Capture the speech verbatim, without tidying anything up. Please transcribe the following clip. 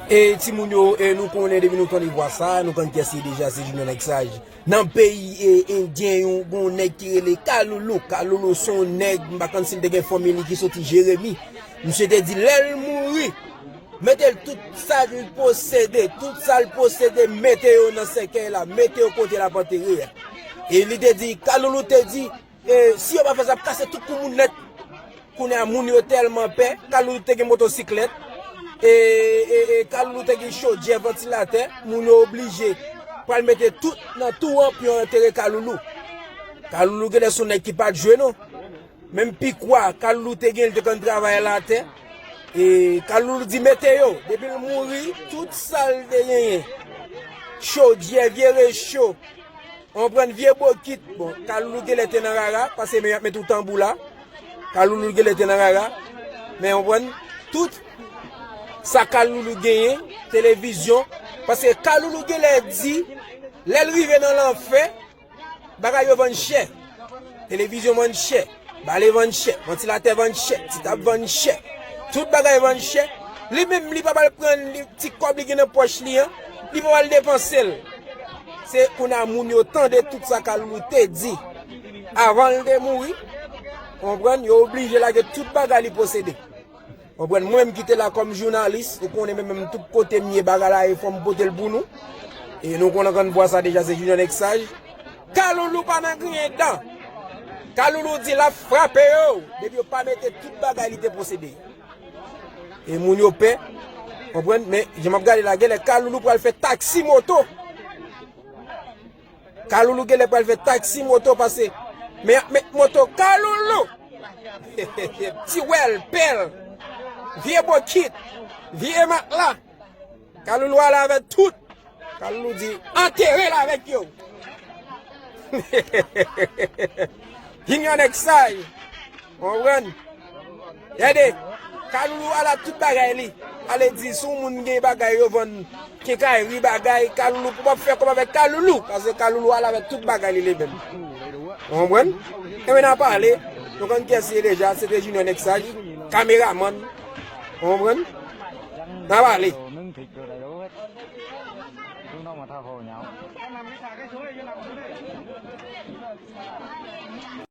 E timoun yo, e nou konnen depi nou tande vwa sa, nou konn kiyès li deja, se Junior Nèg Saj. Nan peyi e, endyen yo, gon nèg ki rele Kaloulou. Kaloulou se yon nèg, m pa konn si l te gen fanmi li ki soti Jeremi. Misye te di lè l mouri, mete l tout sa l posede, tout sa l posede, mete yo nan sèkèy la, mete yo kote l ap antere a. E li te di, Kaloulou te di, e, si yo pa fè sa, ap kase tout kou moun nèt. Kounye a, moun yo tèlman pè, Kaloulou te gen motosiklèt, e, e, e Kaloulou te gen chodyè, vantilatè, moun yo oblije pral mete tout nan tou an pou yo antere Kaloulou. Kaloulou genlè se yon nèg ki pa t jwe non. Menm pikwa Kaloulou te gen, li te konn travay latè. E Kaloulou di mete yo, depi l mouri, tout sa l te genyen, chodyè, vye recho, w konprann, vye bokit. Bon, Kaloulou genlè te nan rara, paske men y ap met ou tanbou la. Kaloulou genlè te nan rara. Men w konprann, tout sa Kaloulou genyen, televizyon. Paske Kaloulou genlè di, lè l rive nan lanfè, bagay yo vann chè. Televizyon vann chè. Bale vann chè. Vantilatè vann chè. Ti tab vann chè. Tout bagay vann chè. Li menm, li pa pral pran li, ti kòb li gen nan pòch li an, li pa pral depanse l. Se kounye a moun yo tande tout sa Kaloulou te di avan l te mouri. Konprann? Yo oblije lage tout bagay li posede. Konprann? Mwen menm ki te la kòm jounalis, ou konnen men menm tout kote m ye, bagay la e fò m pote l pou nou. E nou konn antann vwa sa deja, se Junior Nèg Saj. Kaloulou pa nan griyen dan. Kaloulou di l ap frape yo, depi yo pa mete tout bagay li te posede. E moun yo pè, konprann? Men, jan m ap gade la, genlè Kaloulou pral fè taksi moto. Kaloulou genlè pral fè taksi moto pase. Men y ap met moto Kaloulou. Ti wèl, pèl, vye bokit, vye matla. Kaloulou ale avèk tout. Kaloulou di, antere l avèk yo. Junior Nèg Saj. Konprann? Gade, Kaloulou ala tout bagay li. Ale di, si yon moun gen bagay yo vann, kenkayri bagay, Kaloulou pou w ap fè kòb avèk Kaloulou, paske Kaloulou ala avèk tout bagay li, li menm. Ou konprann? Enben, n a pale, nou konn kiyès li ye deja, se te Junior Nèg Saj, kameramann. Ou konprann? N a pale.